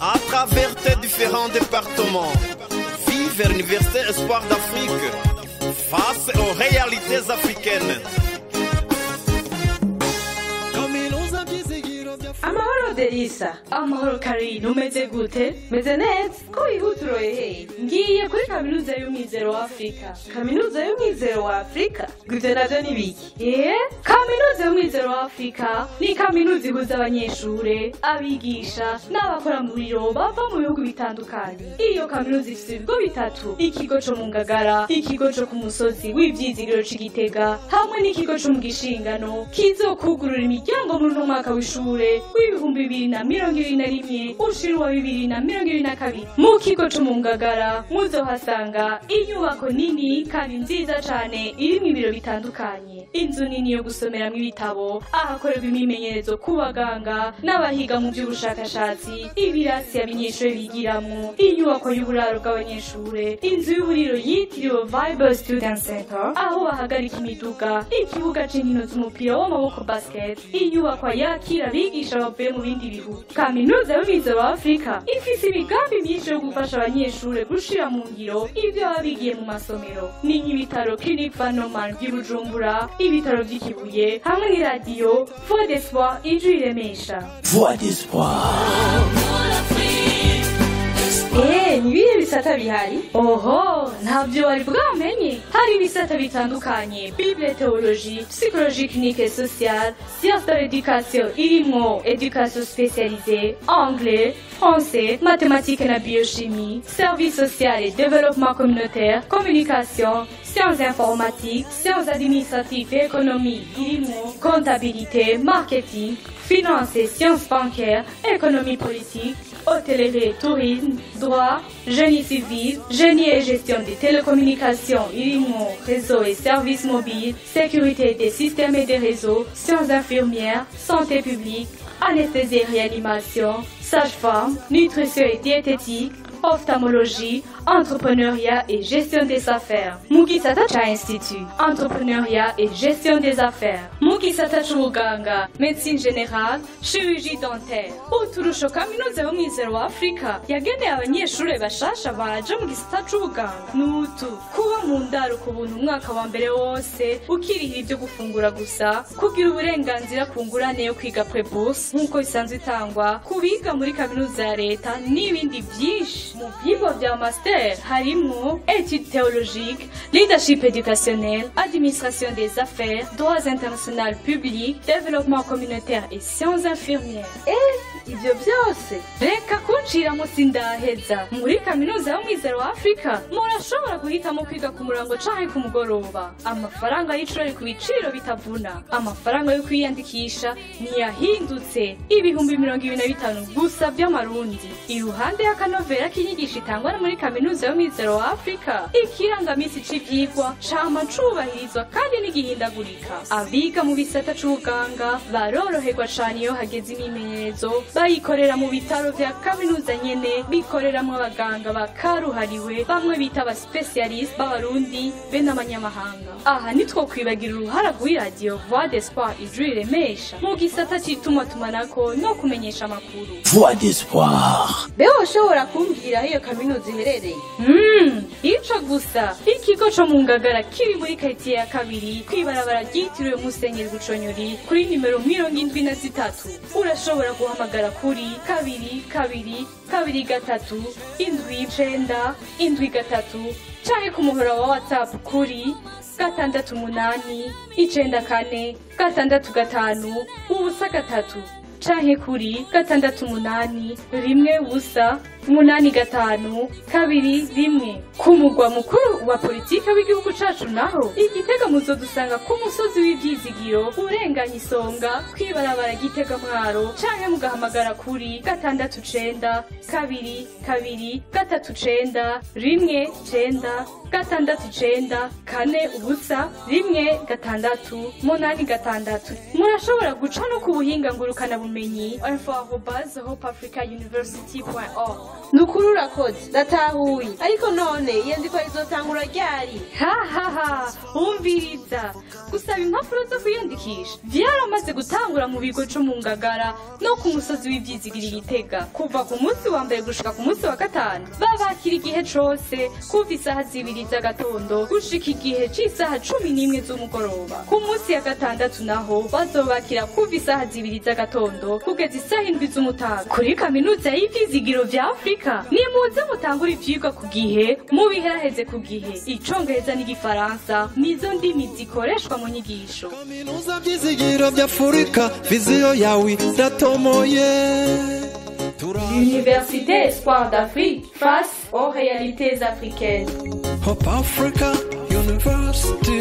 À travers tes différents départements, vive l'Université Espoir d'Afrique face aux réalités africaines. Amahoro Delisa. Amahoro Karine, umeze gute? Meze neza. Ko wihuturoye hehe? Ngiye kuri Kaminuza y'Umwizero wa Afrika. Kaminuza y'Umwizero wa Afrika? Ivyo navyo ni biki? Kaminuza y'Umwizero wa Afrika ni kaminuza ihuza abanyeshure, abigisha n'abakora mu biro bava mu bihugu bitandukanye. Iyo kaminuza ifise ibigo bitatu: ikigo co mu Ngagara, ikigo co ku musozi w'ivyizigiro c'Igitega, hamwe n'ikigo co mu Gishingano kizokugurura imiryango muri uno mwaka w'ishure w'2021 ushira uwa 2022. Mu kigo co mu Ngagara muzohasanga inyubako nini kandi nziza cane irimwo ibiro bitandukanye, inzu nini yo gusomeramwo ibitabo, ahakorerwa imyimenyerezo ku baganga n'abahiga mu vy'ubushakashatsi, ibirasi abanyeshure bigiramwo, inyubako y'uburaro bw'abanyeshure, inzu y'uburiro yitiriwe Viber Student Center aho bahagarika imiduga, ikibuga c'inkino z'umupira w'amaboko basket, inyubako yakira abigisha bavuye mu bindi bihugu. Kaminuza y'Umwizero wa Afrika ifise imigambi myinshi yo gufasha abanyeshure gushira mu ngiro ivyo baba bigiye mu masomero. Ni nk'ibitaro Clinique Van Norman vy'i Bujumbura, ibitaro vy'i Kibuye, hamwe n'iradiyo Voix d'Espoir ijwi riremesha. Voix d'Espoir. Ni ibihe bisata bihari? Oho, ntavyo wari bwamenye. Hari ibisata bitandukanye: Bible, théologie, psychologie clinique et sociale, sciences de l'éducation irimwo éducation spécialisée, anglais, français, mathématiques na biochimie, service social et développement communautaire, communication, sciences informatiques, sciences administratives et économie irimwo comptabilité, marketing, finance et sciences bancaires, économie politique, hôtellerie et tourisme, droit, génie civil, génie et gestion des télécommunications, irimwo réseau et services mobiles, sécurité des systèmes et des réseaux, sciences infirmières, santé publique, anesthésie et réanimation, sage-femme, nutrition et diététique, ophtalmologie, entrepreneuriat et gestion des affaires. Mu gisata ca institut, entrepreneuriat et gestion des affaires. Mu gisata c'ubuganga, médecine générale, chirurgie dentaire. Uturusho Kaminuza y'Umwizero wa Afrika yageneye abanyeshure bashasha baje mu gisata c'ubuganga nutu: kuba mu ndaro ku buntu umwaka wa mbere wose, ukirihira ivyo gufungura gusa, kugira uburenganzira ku ngurane yo kwiga prêt-bourse nk'uko bisanzwe itangwa ku biga muri kaminuza ya leta, n'ibindi vyinshi. Mu vyigwa vya master harimwo études théologiques, leadership éducationnel, administration des affaires, droits international public, développement communautaire et sciences infirmières. Ivyo vyose? Reka kunciramo, sindaheza. Muri Kaminuza y'Umwizero wa Afrika murashobora guhitamo kwiga ku murango canke ku mugoroba. Amafaranga y'icuro ari ku biciro bitavuna. Amafaranga yo kwiyandikisha ntiyahindutse, 25,000 gusa vy'amarundi. Iruhande y'akanovera k'inyigisho itangwa muri Kaminuza y'Umwizero wa Afrika, ikirangamisi c'ivyigwa cama cubahirizwa kandi ntigihindagurika. Abiga mu bisata c'ubuganga baroroherwa cane iyo hageze imyimenyerezo, bayikorera mu bitaro vya kaminuza nyene bikoreramwo abaganga bakaruhariwe, bamwe bita aba spécialistes b'Abarundi be n'abanyamahanga. Aha nitwo kwibagira uruhara rw'iradiyo Voix d'Espoir ijwi riremesha mu gisata c'itumatumanako no kumenyesha amakuru. Voix d'Espoir. Beho ushobora kumbwira aho iyo kaminuza iherereye? Ico gusa, ikigo co mu Ngagara kiri muri quartier ya kabiri, kw'ibarabara ryitiriwe Musenyeri Buconyori, kuri nimero 73. Urashobora guhamagara kuri 22 23 79 73 canke ku muhora wa WhatsApp kuri 68 94 65 03 canke kuri 68 10 85 21. Ku mugwa mukuru wa politike w'igihugu cacu naho, Igitega, muzodusanga ku musozi w'ivyizigiro, urenganya Isonga, kw'ibarabara Gitega Mwaro, canke mugahamagara kuri 69 22 39 19 69 40 01 686. Murashobora guca no ku buhinga ngurukana bumenyi. ngurukanabumenyi info@hopeafricauniversity.org. Ni ukuri urakoze, ndatahuye. Ariko none iyandikwa rizotangura ryari? Hahaha, umviriza, gusaba impapuro zo kwiyandikisha vyaramaze gutangura mu bigo co mu Ngagara no ku musozi w'Ivyizigiro Igitega. Kuva ku munsi wa mbere gushika ku munsi wa gatanu babakira igihe cose, kuva isaha 2 z'agatondo gushika igihe c'isaha 11 z'umugoroba. Ku munsi ya gatandatu naho bazobakira kuva isaha 2 z'agatondo kugeza isaha 7 z'umutaga. Kuri Kaminuza y'Ivyizigiro vya Afurika, nimuze mutangure ivyigwa ku gihe, mubiheraheze ku gihe. Icongereza n'Igifaransa nizo ndimi zikoreshwa mu nyigisho. Kaminuza Vyizigiro vy'Afurika, vision yawe iratomoye. L'Université Espoir d'Afrique face aux réalités africaines. Hope Africa University.